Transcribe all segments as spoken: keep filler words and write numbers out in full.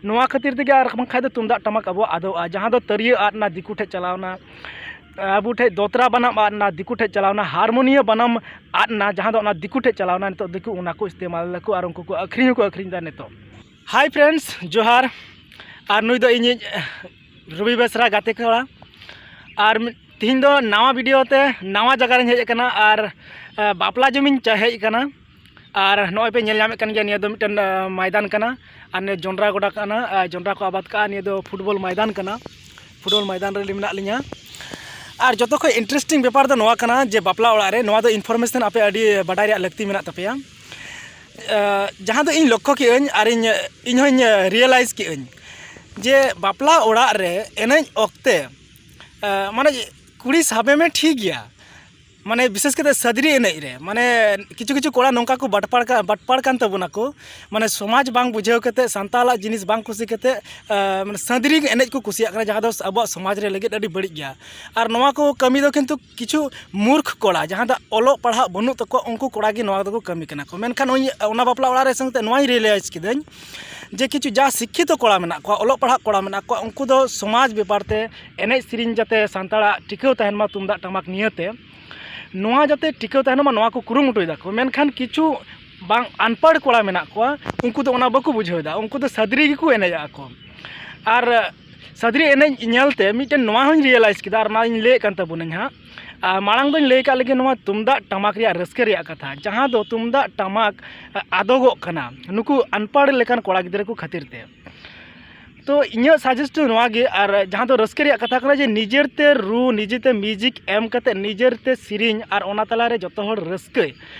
ᱱᱚᱣᱟ ᱠᱷᱟᱹᱛᱤᱨ ᱛᱮᱜᱮ ᱟᱨ ᱵᱟᱝᱠᱷᱟᱡ ᱫᱚ ᱛᱩᱢᱫᱟᱜ ᱴᱟᱢᱟᱠ ᱟᱵᱚᱣᱟᱜ ᱟᱫᱚᱜᱼᱟ᱾ ᱡᱟᱦᱟᱸ ᱫᱚ ᱛᱟᱹᱨᱭᱟᱹ ᱟᱫ ᱮᱱᱟ, ᱫᱤᱠᱩ ᱴᱷᱮᱡ ᱪᱟᱞᱟᱣ ᱮᱱᱟ, ᱟᱵᱚ ᱴᱷᱮᱡ ᱫᱚᱛᱨᱟ ᱵᱟᱱᱟᱢ ᱟᱫ ᱮᱱᱟ, ᱫᱤᱠᱩ ᱴᱷᱮᱡ ᱪᱟᱞᱟᱣ ᱮᱱᱟ, ᱦᱟᱨᱢᱳᱱᱤᱭᱟᱹ ᱵᱟᱱᱟᱢ ᱟᱫ ᱮᱱᱟ, ᱡᱟᱦᱟᱸ ᱫᱚ ᱚᱱᱟ ᱫᱤᱠᱩ ᱴᱷᱮᱡ ᱪᱟᱞᱟᱣ ᱮᱱᱟ, ᱱᱤᱛᱚᱜ ᱫᱤᱠᱩ ᱚᱱᱟ ᱠᱚ ᱤᱥᱛᱮᱢᱟᱞ ᱫᱟᱠᱚ ᱟᱨ ᱩᱱᱠᱩ ᱠᱚ ᱟᱹᱠᱷᱨᱤᱧ ᱦᱚᱸᱠᱚ ᱟᱹᱠᱷᱨᱤᱧ ᱮᱫᱟ ᱱᱤᱛᱚᱜ᱾ Hi friends, ᱡᱚᱦᱟᱨ᱾ ᱟᱨ ᱱᱩᱭ ᱫᱚ ᱤᱧᱤᱡ ᱨᱚᱵᱤ ᱵᱮᱥᱨᱟ ᱜᱟᱛᱮ ᱠᱚᱲᱟ᱾ ᱟᱨ ᱢᱤᱫ, ᱛᱤᱦᱤᱧ ᱫᱚ ᱱᱟᱣᱟ video ᱛᱮ ᱱᱟᱣᱟ ᱡᱟᱭᱜᱟ ᱨᱤᱧ ᱦᱮᱡ ᱟᱠᱟᱱᱟ ᱟᱨ, ᱮ, ᱵᱟᱯᱞᱟ ᱡᱚᱢᱤᱧ ᱪᱟ-, ᱦᱮᱡ ᱟᱠᱟᱱᱟ᱾ ᱟᱨ ᱱᱚᱜᱼᱚᱭ ᱯᱮ ᱧᱮᱞ ᱧᱟᱢᱮᱫ ᱠᱟᱱ ᱜᱮᱭᱟ, ᱱᱤᱭᱟᱹ ᱫᱚ ᱢᱤᱫᱴᱮᱱ, ᱮ, ᱢᱚᱭᱫᱟᱱ ᱠᱟᱱᱟ᱾ ᱟᱨ ᱱᱤᱭᱟᱹ ᱡᱚᱱᱰᱨᱟ ᱜᱚᱰᱟ ᱠᱟᱱᱟ, ᱟᱨ ᱡᱚᱱᱰᱨᱟ ᱠᱚ ᱟᱵᱟᱫ ᱠᱟᱜᱼᱟ᱾ ᱱᱤᱭᱟᱹ ᱫᱚ football ᱢᱚᱭᱫᱟᱱ ᱠᱟᱱᱟ, football ᱢᱚᱭᱫᱟᱱ ᱨᱮ ᱢᱮᱱᱟᱜ ᱞᱤᱧᱟ᱾ ᱟᱨ ᱡᱚᱛᱚ ᱠᱷᱚᱡ interesting ᱵᱮᱯᱟᱨ ᱫᱚ ᱱᱚᱣᱟ ᱠᱟᱱᱟ ᱡᱮ ᱵᱟᱯᱞᱟ ᱚᱲᱟᱜ ᱨᱮ ᱱᱚᱣᱟ ᱫᱚ information ᱟᱯᱮ ᱟᱹᱰᱤ ᱵᱟᱰᱟᱭ ᱨᱮᱭᱟᱜ ᱞᱟᱹᱠᱛᱤ ᱢᱮᱱᱟᱜ ᱛᱟᱯᱮᱭᱟ᱾ ᱮ, ᱡᱟᱦᱟᱸ ᱫᱚ ᱤᱧ ᱞᱚᱠᱠᱷᱚ ᱠᱮᱜᱼᱟᱹᱧ ᱟᱨ ᱤᱧ, ᱤᱧ ᱦᱚᱸᱧ realise ᱠᱮᱜᱼᱟᱹᱧ ᱡᱮ ᱵᱟᱯᱞᱟ ᱚᱲᱟᱜ ᱨᱮ ᱮᱱᱮᱡ ᱚᱠᱛᱮ, ᱮ, ᱢᱟᱱᱮ ᱠᱩᱲᱤ ᱥᱟᱵᱮ ᱢᱮ ᱴᱷᱤᱠ ᱜᱮᱭᱟ, ᱢᱟᱱᱮ ᱵᱤᱥᱮᱥ ᱠᱟᱛᱮ ᱥᱟᱫᱽᱨᱤ ᱮᱱᱮᱡ ᱨᱮ, ᱢᱟᱱᱮ ᱠᱤᱪᱷᱩ ᱠᱤᱪᱷᱩ ᱠᱚᱲᱟ ᱱᱚᱝᱠᱟ ᱠᱚ ᱵᱟᱴᱯᱟᱲ ᱠᱟ-, ᱵᱟᱴᱯᱟᱲ ᱠᱟᱱ ᱛᱟᱵᱚᱱᱟ ᱠᱚ, ᱢᱟᱱᱮ ᱥᱚᱢᱟᱡᱽ ᱵᱟᱝ ᱵᱩᱡᱷᱟᱹᱣ ᱠᱟᱛᱮ, ᱥᱟᱱᱛᱟᱲᱟᱜ ᱡᱤᱱᱤᱥ ᱵᱟᱝ ᱠᱩᱥᱤ ᱠᱟᱛᱮ, ᱮ, ᱢᱟᱱᱮ ᱥᱟᱫᱽᱨᱤ ᱮᱱᱮᱡ ᱠᱚ ᱠᱩᱥᱤᱭᱟᱜ ᱠᱟᱱᱟ, ᱡᱟᱦᱟᱸ ᱫᱚ ᱟᱵᱚᱣᱟᱜ ᱥᱚᱢᱟᱡᱽ ᱨᱮ ᱞᱟᱹᱜᱤᱫ ᱟᱹᱰᱤ ᱵᱟᱹᱲᱤᱡ ᱜᱮᱭᱟ᱾ ᱟᱨ ᱱᱚᱣᱟ ᱠᱚ ᱠᱟᱹᱢᱤ ᱫᱚ ᱠᱤᱱᱛᱩ ᱠᱤᱪᱷᱩ ᱢᱩᱨᱠᱷ ᱠᱚᱲᱟ, ᱡᱟᱦᱟᱸ ᱫᱚ ᱚᱞᱚᱜ ᱯᱟᱲᱦᱟᱜ ᱵᱟᱹᱱᱩᱜ ᱛᱟᱠᱚᱣᱟ, ᱩᱱᱠᱩ ᱠᱚᱲᱟ ᱜᱮ ᱱᱚᱣᱟ ᱫᱚᱠᱚ ᱠᱟᱹᱢᱤ ᱠᱟᱱᱟ ᱠᱚ᱾ ᱢᱮᱱᱠᱷᱟᱱ ᱩᱱᱤ, ᱚᱱᱟ ᱵᱟᱯᱞᱟ ᱚᱲᱟᱜ ᱨᱮ ᱥᱮᱱ ᱠᱟᱛᱮ ᱱᱚᱣᱟᱧ realise ᱠᱤᱫᱟᱹᱧ ᱡᱮ ᱠᱤᱪᱷᱩ ᱡᱟ ᱥᱤᱠᱠᱷᱤᱛᱚ ᱠᱚᱲᱟ ᱢᱮᱱᱟᱜ ᱠᱚᱣᱟ, ᱚᱞᱚᱜ ᱯᱟᱲᱦᱟᱜ ᱠᱚᱲᱟ ᱢᱮᱱᱟᱜ ᱠᱚᱣᱟ, ᱩᱱᱠᱩ ᱫᱚ ᱥᱚᱢᱟᱡᱽ ᱵᱮᱯᱟᱨ ᱛᱮ, ᱮᱱᱮᱡ ᱥᱮᱨᱮᱧ ᱡᱟᱛᱮ ᱥᱟᱱᱛᱟᱲᱟᱜ ᱴᱤᱠᱟᱹᱣ ᱛᱟᱦᱮᱱ ᱢᱟ ᱛᱩᱢᱫᱟᱜ ᱴᱟᱢᱟᱠ ᱱᱤᱭᱟᱹᱛᱮ, ᱱᱚᱣᱟ ᱡᱟᱛᱮ ᱴᱤᱠᱟᱹᱣ ᱛᱟᱦᱮᱱ ᱢᱟ, ᱱᱚᱣᱟ ᱠᱚ ᱠᱩᱨᱩᱢᱩᱴᱩᱭ ᱫᱟᱠᱚ᱾ ᱢᱮᱱᱠᱷᱟᱱ ᱠᱤᱪᱷᱩ ᱵᱟᱝ ᱟᱱᱯᱟᱲ ᱠᱚᱲᱟ ᱢᱮᱱᱟᱜ ᱠᱚᱣᱟ, ᱩᱱᱠᱩ ᱫᱚ ᱚᱱᱟ ᱵᱟᱠᱚ ᱵᱩᱡᱷᱟᱹᱣ ᱮᱫᱟ, ᱩᱱᱠᱩ ᱫᱚ ᱥᱟᱫᱽᱨᱤ ᱜᱮᱠᱚ ᱮᱱᱮᱡᱚᱜᱼᱟ ᱠᱚ᱾ ᱟᱨ ᱥᱟᱫᱽᱨᱤ ᱮᱱᱮᱡ ᱧᱮᱞᱛᱮ ᱢᱤᱫᱴᱮᱱ ᱱᱚᱣᱟ ᱦᱚᱸᱧ realise ᱠᱮᱫᱟ, ᱟᱨ ᱚᱱᱟᱧ ᱞᱟᱹᱭᱮᱫ ᱠᱟᱱ ᱛᱟᱵᱚᱱᱟᱹᱧ ᱦᱟᱸᱜ᱾ ᱟᱨ ᱢᱟᱲᱟᱝ ᱫᱚᱧ ᱞᱟᱹᱭ ᱠᱟᱜ ᱞᱮᱜᱮ ᱱᱚᱣᱟ ᱛᱩᱢᱫᱟᱜ ᱴᱟᱢᱟᱠ ᱨᱮᱭᱟᱜ ᱨᱟᱹᱥᱠᱟᱹ ᱨᱮᱭᱟᱜ ᱠᱟᱛᱷᱟ, ᱡᱟᱦᱟᱸ ᱫᱚ ᱛᱩᱢᱫᱟᱜ ᱴᱟᱢᱟᱠ ᱟᱫᱚᱜᱚᱜ ᱠᱟᱱᱟ ᱱᱩᱠᱩ ᱟᱱᱯᱟᱲ ᱞᱮᱠᱟᱱ ᱠᱚᱲᱟ ᱜᱤᱫᱽᱨᱟᱹ ᱠᱚ ᱠᱷᱟᱹᱛᱤᱨ ᱛᱮ᱾ ᱛᱚ ᱤᱧᱟᱹᱜ suggest ᱫᱚ ᱱᱚᱣᱟ ᱜᱮ, ᱟᱨ ᱡᱟᱦᱟᱸ ᱫᱚ ᱨᱟᱹᱥᱠᱟᱹ ᱨᱮᱭᱟᱜ ᱠᱟᱛᱷᱟ ᱠᱟᱱᱟ ᱡᱮ ᱱᱤᱡᱮᱨ ᱛᱮ ᱨᱩ, ᱱᱤᱡᱮ ᱛᱮ music ᱮᱢ ᱠᱟᱛᱮ, ᱱᱤᱡᱮᱨ ᱛᱮ ᱥᱮᱨᱮᱧ, ᱟᱨ ᱚᱱᱟ ᱛᱟᱞᱟ ᱨᱮ ᱡᱚᱛᱚ ᱦᱚᱲ ᱨᱟᱹᱥᱠᱟᱹᱭ᱾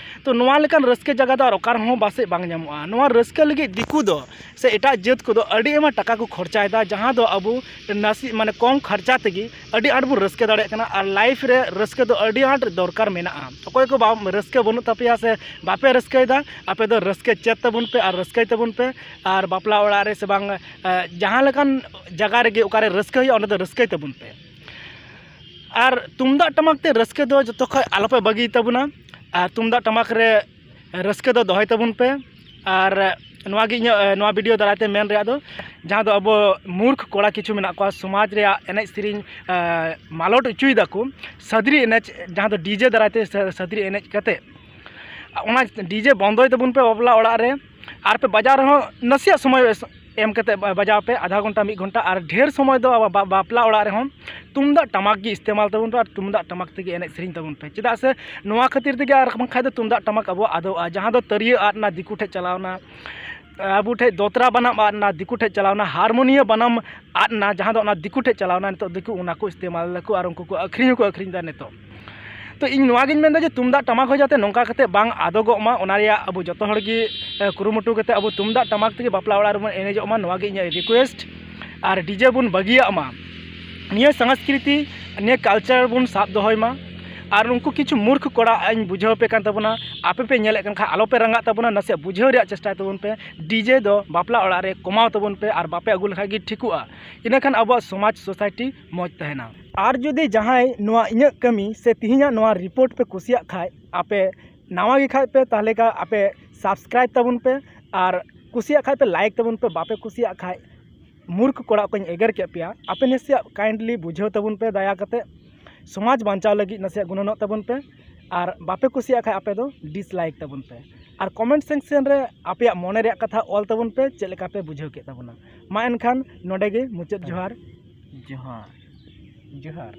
ᱛᱚ ᱱᱚᱣᱟ ᱞᱮᱠᱟᱱ ᱨᱟᱹᱥᱠᱟᱹ ᱡᱟᱭᱜᱟ ᱫᱚ ᱟᱨ ᱚᱠᱟ ᱨᱮᱦᱚᱸ ᱯᱟᱥᱮᱡ ᱵᱟᱝ ᱧᱟᱢᱚᱜᱼᱟ᱾ ᱱᱚᱣᱟ ᱨᱟᱹᱥᱠᱟᱹ ᱞᱟᱹᱜᱤᱫ ᱫᱤᱠᱩ ᱫᱚ ᱥᱮ ᱮᱴᱟᱜ ᱡᱟᱹᱛ ᱠᱚᱫᱚ ᱟᱹᱰᱤ ᱟᱭᱢᱟ ᱴᱟᱠᱟ ᱠᱚ ᱠᱷᱚᱨᱪᱟᱭᱮᱫᱟ, ᱡᱟᱦᱟᱸ ᱫᱚ ᱟᱵᱚ ᱱᱟᱥᱮ, ᱢᱟᱱᱮ, ᱠᱚᱢ ᱠᱷᱚᱨᱪᱟ ᱛᱮᱜᱮ ᱟᱹᱰᱤ ᱟᱸᱴ ᱵᱚᱱ ᱨᱟᱹᱥᱠᱟᱹ ᱫᱟᱲᱮᱭᱟᱜ ᱠᱟᱱᱟ᱾ ᱟᱨ life ᱨᱮ ᱨᱟᱹᱥᱠᱟᱹ ᱫᱚ ᱟᱹᱰᱤ ᱟᱸᱴ ᱫᱚᱨᱠᱟᱨ ᱢᱮᱱᱟᱜᱼᱟ᱾ ᱚᱠᱚᱭ ᱠᱚ ᱵᱟᱢ, ᱨᱟᱹᱥᱠᱟᱹ ᱵᱟᱹᱱᱩᱜ ᱛᱟᱯᱮᱭᱟ ᱥᱮ ᱵᱟᱯᱮ ᱨᱟᱹᱥᱠᱟᱹᱭᱮᱫᱟ, ᱟᱯᱮ ᱫᱚ ᱨᱟᱹᱥᱠᱟᱹ ᱪᱮᱫ ᱛᱟᱵᱚᱱ ᱯᱮ ᱟᱨ ᱨᱟᱹᱥᱠᱟᱹᱭ ᱛᱟᱵᱚᱱ ᱯᱮ᱾ ᱟᱨ ᱵᱟᱯᱞᱟ ᱚᱲᱟᱜ ᱨᱮ ᱥᱮ ᱵᱟᱝ, ᱮ, ᱡᱟᱦᱟᱸ ᱞᱮᱠᱟᱱ ᱡᱟᱭᱜᱟ ᱨᱮᱜᱮ ᱚᱠᱟᱨᱮ ᱨᱟᱹᱥᱠᱟᱹ ᱦᱩᱭᱩᱜᱼᱟ, ᱚᱸᱰᱮ ᱫᱚ ᱨᱟᱹᱥᱠᱟᱹᱭ ᱛᱟᱵᱚᱱ ᱯᱮ᱾ ᱟᱨ ᱛᱩᱢᱫᱟᱜ ᱴᱟᱢᱟᱠ ᱛᱮ ᱨᱟᱹᱥᱠᱟᱹ ᱫᱚ ᱡᱚᱛᱚ ᱠᱷᱚᱡ ᱟᱞᱚᱯᱮ ᱵᱟᱹᱜᱤᱭ ᱛᱟᱵᱚᱱᱟ᱾ ᱟᱨ ᱛᱩᱢᱫᱟᱜ ᱴᱟᱢᱟᱠ ᱨᱮ ᱨᱟᱹᱥᱠᱟᱹ ᱫᱚ ᱫᱚᱦᱚᱭ ᱛᱟᱵᱚᱱ ᱯᱮ᱾ ᱟᱨ ᱱᱚᱣᱟ ᱜᱮ ᱤᱧᱟᱹᱜ ᱱᱚᱣᱟ ᱵᱷᱤᱰᱤᱭᱳ ᱫᱟᱨᱟᱭ ᱛᱮ ᱢᱮᱱ ᱨᱮᱭᱟᱜ ᱫᱚ, ᱡᱟᱦᱟᱸ ᱫᱚ ᱟᱵᱚ ᱢᱩᱨᱠᱷ ᱠᱚᱲᱟ ᱠᱤᱪᱷᱩ ᱢᱮᱱᱟᱜ ᱠᱚᱣᱟ ᱥᱚᱢᱟᱡᱽ ᱨᱮᱭᱟᱜ ᱮᱱᱮᱡ ᱥᱮᱨᱮᱧ ᱢᱟᱞᱚᱴ ᱦᱚᱪᱚᱭ ᱫᱟᱠᱚ, ᱥᱟᱫᱽᱨᱤ ᱮᱱᱮᱡ ᱡᱟᱦᱟᱸ ᱫᱚ ᱰᱤᱡᱮ ᱫᱟᱨᱟᱭ ᱛᱮ ᱥᱟᱫᱽᱨᱤ ᱮᱱᱮᱡ ᱠᱟᱛᱮ, ᱚᱱᱟ ᱰᱤᱡᱮ ᱵᱚᱱᱫᱚᱭ ᱛᱟᱵᱚᱱ ᱯᱮ ᱵᱟᱯᱞᱟ ᱚᱲᱟᱜ ᱨᱮ᱾ ᱟᱨ ᱯᱮ ᱵᱟᱡᱟᱣ ᱨᱮᱦᱚᱸ ᱱᱟᱥᱮᱭᱟᱜ ᱥᱚᱢᱚᱭ ᱮᱢ ᱠᱟᱛᱮ ᱵᱟᱡᱟᱣ ᱯᱮ, ᱟᱫᱷᱟ ᱜᱷᱚᱱᱴᱟ, ᱢᱤᱫ ᱜᱷᱚᱱᱴᱟ᱾ ᱟᱨ ᱰᱷᱮᱨ ᱥᱚᱢᱚᱭ ᱫᱚ ᱵᱟᱯᱞᱟ ᱚᱲᱟᱜ ᱨᱮᱦᱚᱸ ᱛᱩᱢᱫᱟᱜ ᱴᱟᱢᱟᱠ ᱜᱮ ᱤᱥᱛᱮᱢᱟᱞ ᱛᱟᱵᱚᱱ ᱯᱮ ᱟᱨ ᱛᱩᱢᱫᱟᱜ ᱴᱟᱢᱟᱠ ᱛᱮᱜᱮ ᱮᱱᱮᱡ ᱥᱮᱨᱮᱧ ᱛᱟᱵᱚᱱ ᱯᱮ᱾ ᱪᱮᱫᱟᱜ ᱥᱮ ᱱᱚᱣᱟ ᱠᱷᱟᱹᱛᱤᱨ ᱛᱮᱜᱮ ᱟᱨ ᱵᱟᱝᱠᱷᱟᱡ ᱫᱚ ᱛᱩᱢᱫᱟᱜ ᱴᱟᱢᱟᱠ ᱟᱵᱚᱣᱟᱜ ᱟᱫᱚᱜᱼᱟ᱾ ᱡᱟᱦᱟᱸ ᱫᱚ ᱛᱟᱹᱨᱭᱟᱹ ᱟᱫ ᱮᱱᱟ, ᱫᱤᱠᱩ ᱴᱷᱮᱡ ᱪᱟᱞᱟᱣ ᱮᱱᱟ, ᱟᱵᱚ ᱴᱷᱮᱡ ᱫᱚᱛᱨᱟ ᱵᱟᱱᱟᱢ ᱟᱫ ᱮᱱᱟ, ᱫᱤᱠᱩ ᱴᱷᱮᱡ ᱪᱟᱞᱟᱣ ᱮᱱᱟ, ᱦᱟᱨᱢᱳᱱᱤᱭᱟ ᱵᱟᱱᱟᱢ ᱟᱫ ᱮᱱᱟ, ᱡᱟᱦᱟᱸ ᱫᱚ ᱚᱱᱟ ᱫᱤᱠᱩ ᱴᱷᱮᱡ ᱪᱟᱞᱟᱣ ᱮᱱᱟ, ᱱᱤᱛᱚᱜ ᱫᱤᱠᱩ ᱚᱱᱟ ᱠᱚ ᱤᱥᱛᱮᱢᱟᱞ ᱫᱟᱠᱚ ᱟᱨ ᱩᱱᱠᱩ ᱠᱚ ᱟᱹᱠᱷᱨᱤᱧ ᱦᱚᱸᱠᱚ ᱟᱹᱠᱷᱨᱤᱧ ᱮᱫᱟ ᱱᱤᱛᱚᱜ᱾ ᱛᱚ ᱤᱧ ᱱᱚᱣᱟ ᱜᱤᱧ ᱢᱮᱱᱫᱟ ᱡᱮ ᱛᱩᱢᱫᱟᱜ ᱴᱟᱢᱟᱠ ᱦᱚᱸ ᱡᱟᱛᱮ ᱱᱚᱝᱠᱟ ᱠᱟᱛᱮ ᱵᱟᱝ ᱟᱫᱚᱜᱚᱜ ᱢᱟ, ᱚᱱᱟ ᱨᱮᱭᱟᱜ ᱟᱵᱚ ᱡᱚᱛᱚ ᱦᱚᱲ ᱜᱮ ᱠᱩᱨᱩᱢᱩᱴᱩ ᱠᱟᱛᱮ ᱟᱵᱚ ᱛᱩᱢᱫᱟᱜ ᱴᱟᱢᱟᱠ ᱛᱮᱜᱮ ᱵᱟᱯᱞᱟ ᱚᱲᱟᱜ ᱨᱮᱵᱚᱱ ᱮᱱᱮᱡᱚᱜ ᱢᱟ, ᱱᱚᱣᱟ ᱜᱮ ᱤᱧᱟᱹᱜ ᱨᱤᱠᱩᱭᱮᱥᱴ᱾ ᱟᱨ ᱰᱤᱡᱮ ᱵᱚᱱ ᱵᱟᱹᱜᱤᱭᱟᱜ ᱢᱟ, ᱱᱤᱭᱟᱹ ᱥᱚᱝᱥᱠᱨᱤᱛᱤ, ᱱᱤᱭᱟᱹ ᱠᱟᱞᱪᱟᱨ ᱵᱚᱱ ᱥᱟᱵ ᱫᱚᱦᱚᱭ ᱢᱟ᱾ ᱟᱨ ᱩᱱᱠᱩ ᱠᱤᱪᱷᱩ ᱢᱩᱨᱠᱷ ᱠᱚᱲᱟ ᱤᱧ ᱵᱩᱡᱷᱟᱹᱣ ᱯᱮ ᱠᱟᱱ ᱛᱟᱵᱚᱱᱟ, ᱟᱯᱮ ᱯᱮ ᱧᱮᱞᱮᱫ ᱠᱟᱱ ᱠᱷᱟᱱ ᱟᱞᱚ ᱯᱮ ᱨᱟᱸᱜᱟᱜ ᱛᱟᱵᱚᱱᱟ, ᱱᱟᱥᱮᱭᱟᱜ ᱵᱩᱡᱷᱟᱹᱣ ᱨᱮᱭᱟᱜ ᱪᱮᱥᱴᱟᱭ ᱛᱟᱵᱚᱱ ᱯᱮ᱾ ᱰᱤᱡᱮ ᱫᱚ ᱵᱟᱯᱞᱟ ᱚᱲᱟᱜ ᱨᱮ ᱠᱚᱢᱟᱣ ᱛᱟᱵᱚᱱ ᱯᱮ ᱟᱨ ᱵᱟᱯᱮ ᱟᱹᱜᱩ ᱞᱮᱠᱷᱟᱡ ᱜᱮ ᱴᱷᱤᱠᱚᱜᱼᱟ᱾ ᱤᱱᱟᱹᱠᱷᱟᱱ ᱟᱵᱚᱣᱟᱜ ᱥᱚᱢᱟᱡᱽ ᱥᱳᱥᱟᱭᱴᱤ ᱢᱚᱡᱽ ᱛᱟᱦᱮᱱᱟ᱾ ᱟᱨ ᱡᱩᱫᱤ ᱡᱟᱦᱟᱸᱭ ᱱᱚᱣᱟ ᱤᱧᱟᱹᱜ ᱠᱟᱹᱢᱤ ᱥᱮ ᱛᱤᱦᱤᱧᱟᱜ ᱱᱚᱣᱟ ᱨᱤᱯᱳᱨᱴ ᱯᱮ ᱠᱩᱥᱤᱭᱟᱜ ᱠᱷᱟᱡ, ᱟᱯᱮ ᱱᱟᱣᱟ ᱜᱮ ᱠᱷᱟᱡ ᱯᱮ, ᱛᱟᱦᱚᱞᱮ ᱠᱷᱟᱡ ᱟᱯᱮ ᱥᱟᱵᱥᱠᱨᱟᱭᱤᱵᱽ ᱛᱟᱵᱚᱱ ᱯᱮ᱾ ᱟᱨ ᱠᱩᱥᱤᱭᱟᱜ ᱠᱷᱟᱡ ᱯᱮ ᱞᱟᱭᱤᱠ ᱛᱟᱵᱚᱱ ᱯᱮ, ᱵᱟᱯᱮ ᱠᱩᱥᱤᱭᱟᱜ ᱠᱷᱟᱡ ᱢᱩᱨᱠᱷ ᱠᱚᱲᱟ ᱠᱚᱧ ᱮᱜᱮᱨ ᱠᱮᱫ ᱯᱮᱭᱟ, ᱟᱯᱮ ᱱᱟᱥᱮᱭᱟᱜ ᱠᱟᱭᱤᱱᱰᱞᱤ ᱵᱩᱡᱷᱟᱹᱣ ᱛᱟᱵᱚᱱ ᱯᱮ ᱫᱟᱭᱟ ᱠᱟᱛᱮ᱾ ᱥᱚᱢᱟᱡᱽ ᱵᱟᱧᱪᱟᱣ ᱞᱟᱹᱜᱤᱫ ᱱᱟᱥᱮᱭᱟᱜ ᱜᱩᱱᱟᱹᱱᱚᱜ ᱛᱟᱵᱚᱱ ᱯᱮ᱾ ᱟᱨ ᱵᱟᱯᱮ ᱠᱩᱥᱤᱭᱟᱜ ᱠᱷᱟᱡ ᱟᱯᱮ ᱫᱚ ᱰᱤᱥᱞᱟᱭᱤᱠ ᱛᱟᱵᱚᱱ ᱯᱮ᱾ ᱟᱨ ᱠᱚᱢᱮᱱᱴ ᱥᱮᱠᱥᱮᱱ ᱨᱮ ᱟᱯᱮᱭᱟᱜ ᱢᱚᱱᱮ ᱨᱮᱭᱟᱜ ᱠᱟᱛᱷᱟ ᱚᱞ ᱛᱟᱵᱚᱱ ᱯᱮ, ᱪᱮᱫ ᱞᱮᱠᱟ ᱯᱮ ᱵᱩᱡᱷᱟᱹᱣ ᱠᱮᱫ ᱛᱟᱵᱚᱱᱟ᱾ ᱢᱟ ᱮᱱᱠᱷᱟᱱ ᱱᱚᱰᱮ ᱜᱮ ᱢᱩᱪᱟᱹᱫ᱾ ᱡᱚᱦᱟᱨ᱾ ᱡᱚᱦᱟᱨ᱾ ᱡᱚᱦᱟᱨ᱾